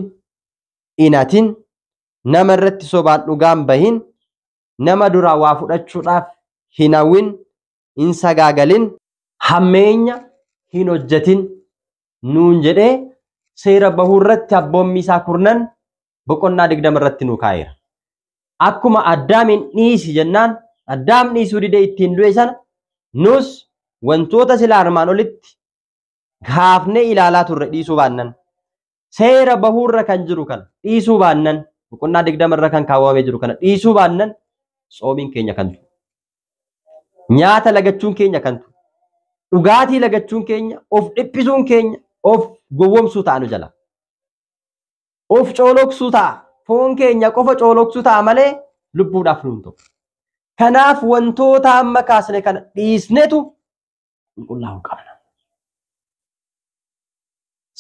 hin hatin, nama irratti sobaan dhugaan bahin, nama duraa waa fudhachuudhaaf hin hawwin, hin sagaagalin, hammeenya hin hojjetin nuun jedhee seera bahuu irratti abboommii isaa kurnan boqonnaa 20 irratti nu kaa'eera. Akkuma Addaamiin dhiisi jennaan Addaam dhiisuu didee ittiin du'e sana nus wantoota sila armaan olitti gaafnee ilaalaa turre dhiisuu baannan seera bahuurra kan jiru kana dhiisuu baannan boqonnaa 20 irra kan kaawwamee jiru kana dhiisuu baannan tsoomiin keenya kan ture, nyaata lagachuun keenya kan ture, dhugaatii lagachuun keenya, of dhiphisuun keenya, of gowwoomsuu ta'a nu jala. Of cooloksuu ta'a. Foon keenya qofa cooloksuu ta'a malee lubbuudhaaf nuun ta'u. Kanaaf wantoota amma kaasne kana dhiisnetu qulqullaa'uu qabna.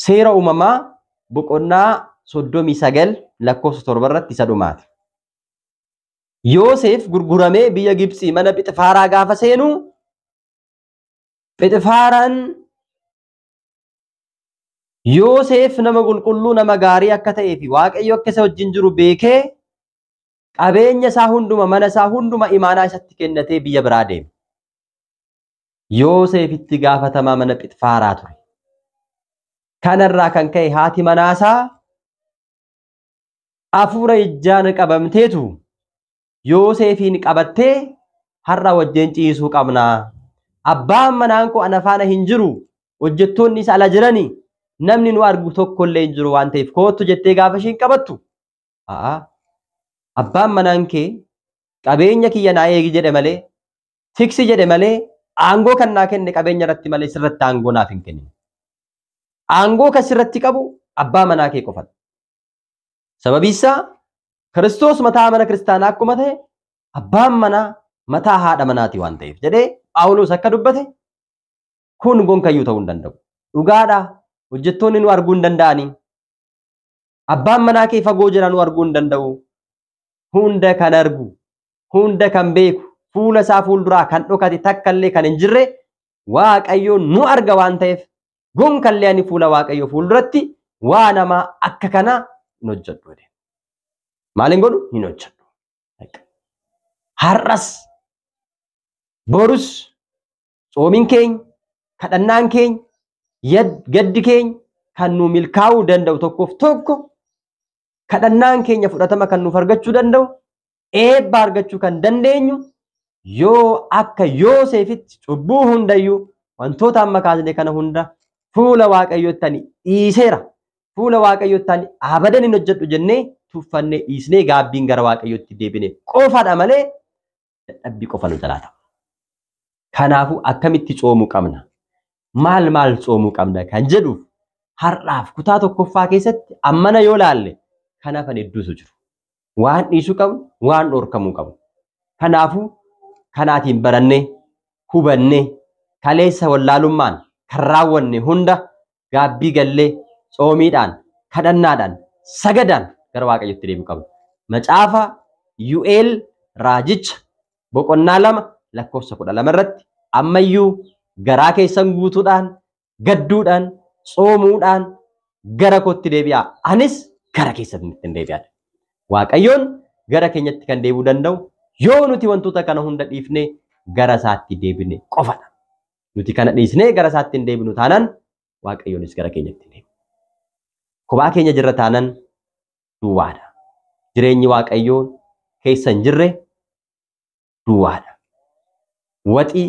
Seera uumamaa boqonnaa 39 lakkoofsa 7 irratti isa dhumaati. Yoosef gurguramee biyya Gibxii mana Phixifaaraa gaafa seenu Phixifaaraan Yoosef nama qulqulluu nama gaarii akka ta'ee fi Waaqayyo akka isa wajjin jiru beekee qabeenya isaa hunduma mana isaa hunduma imaanaa isatti kennatee biyya biraa deeme. Yoosef itti gaafatamaa mana Phixifaaraa ture. Kanarraa kan ka'e haati manaasaa hafuura ijjaan qabamteetu Yoosefiin qabattee har'a wajjin ciisuu qabnaa. Abbaan manaan koo ana faana hin jiru, hojjettoonni isa ala jirani, namni nu argu tokkollee hin jiru waan ta'eef kootu jettee gaafa ishiin qabattu. Abbaan manaan kee qabeenya kiyya naa eegi jedhe malee, tiksi jedhe malee, aangoo kan naa kenne qabeenya irratti malee sirratti aangoo naaf hin kennine. Aangoo kan sirratti qabu abbaa manaa kee qofadha. Sababi isaa Kiristoos mataa mana kiristaanaa akkuma ta'e abbaan manaa mataa haadha manaati waan ta'eef jedhee Phaawulos akka dubbate kun gonkayyuu ta'uu hin danda'u. Dhugaadha, hojjettoonni nu arguu hin danda'anii. Abbaan manaa kee fagoo jira nu arguu hin danda'u. Hunda kan argu, hunda kan beeku, fuula isaa fuulduraa kan dhokate takkallee kan hin jirre Waaqayyo nu arga waan ta'eef gonkallee ani fuula Waaqayyo fuulduratti waa namaa akka kanaa hin hojjedhu. Maal hin godhu? Hin hojjedhu. Har'as borus tsoomiin keenya, kadhannaan keenya, gaddi keenya kan nu milkaa'uu danda'u tokkoof tokko kadhannaan keenya fudhatama kan nuuf argachuu danda'u, eebba argachuu kan dandeenyu yoo akka Yoosefitti cubbuu hundayyuu wantoota amma kaasne kana hunda fuula Waaqayyootti ani dhiiseera, fuula Waaqayyootti ani abadan hin hojjedhu jennee tuffannee dhiisnee gaabbiin gara Waaqayyootti deebine qofaadha malee dadhabbii qofa nu jalaa ta'a. Kanaafuu akkamitti tsoomuu qabna? Maal maal tsoomuu qabna kan jedhuuf har'aaf kutaa tokkoffaa keessatti ammana yoo laalle kan hafan hedduutu jiru. Waan dhiisuu qabnu, waan dhorkamuu qabnu. Kanaafuu kanaatiin barannee, hubannee, kaleessa wallaalummaan kan raawwanne hunda gaabbii gallee tsoomiidhaan, kadhannaadhaan, sagadaan gara Waaqayyootti deebi'uu qabna. Macaafa Yu'eel Raajicha boqonnaa 2 lakkoofsa 12 irratti ammayyuu garaa keessan guutuudhaan, gadduudhaan, tsoomuudhaan gara kootti deebi'aa. Anis gara keessanitti hin deebi'a. Waaqayyoon gara keenyatti kan deebi'uu danda'u yoo nuti wantoota kana hunda dhiifnee gara isaatti deebine qofadha. Nuti kana dhiisnee gara isaatti hin deebinu taanaan Waaqayyoonis gara keenyatti hin deebi'u. Kophaa keenya jirra taanaan duwwaadha. Jireenyi Waaqayyoon keessa hin jirre duwwaadha. Waxii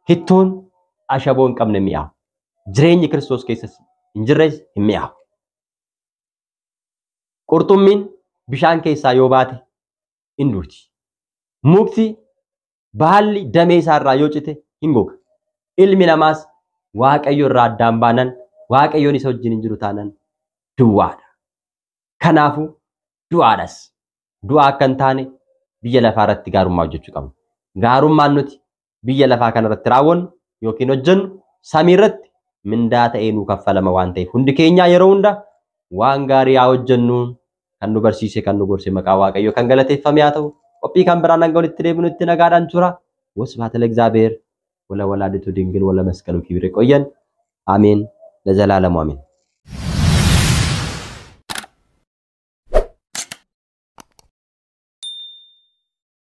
hittoon ashaboo hin qabne mi'aawu. Jireenyi Kiristoos keessa hin jirres hin mi'aawu. Qurxummiin bishaan keessaa yoo baate hin duuti. Mukti baalli damee isaarraa yoo cite hin goga. Ilmi namaas Waaqayyo irraa addaan baanan, Waaqayyoon isa wajjin hin jiru taanan duwwaadha. Kanaafuu du'aadhas. Du'aa akka hin taane biyya lafaa irratti gaarummaa hojjechuu qabna. Gaarummaan nuti biyya lafaa kanarratti raawwannu yookiin hojjennu samii irratti mindaa ta'ee nuu kaffalama waan ta'eef hundi keenyaa yeroo hunda waan gaarii haa hojjennuun kan nu barsiise kan nu gorse maqaa Waaqayyoo kan galateeffame haa ta'u. Qophii kan biraan hanga walitti deebinutti nagaadhaan tura. ወስብሐት ለእግዚአብሔር ወለወላዲቱ ድንግል ወለመስቀሉ ክቡር። ይቆየን። አሜን። ለዘላለሙ አሜን።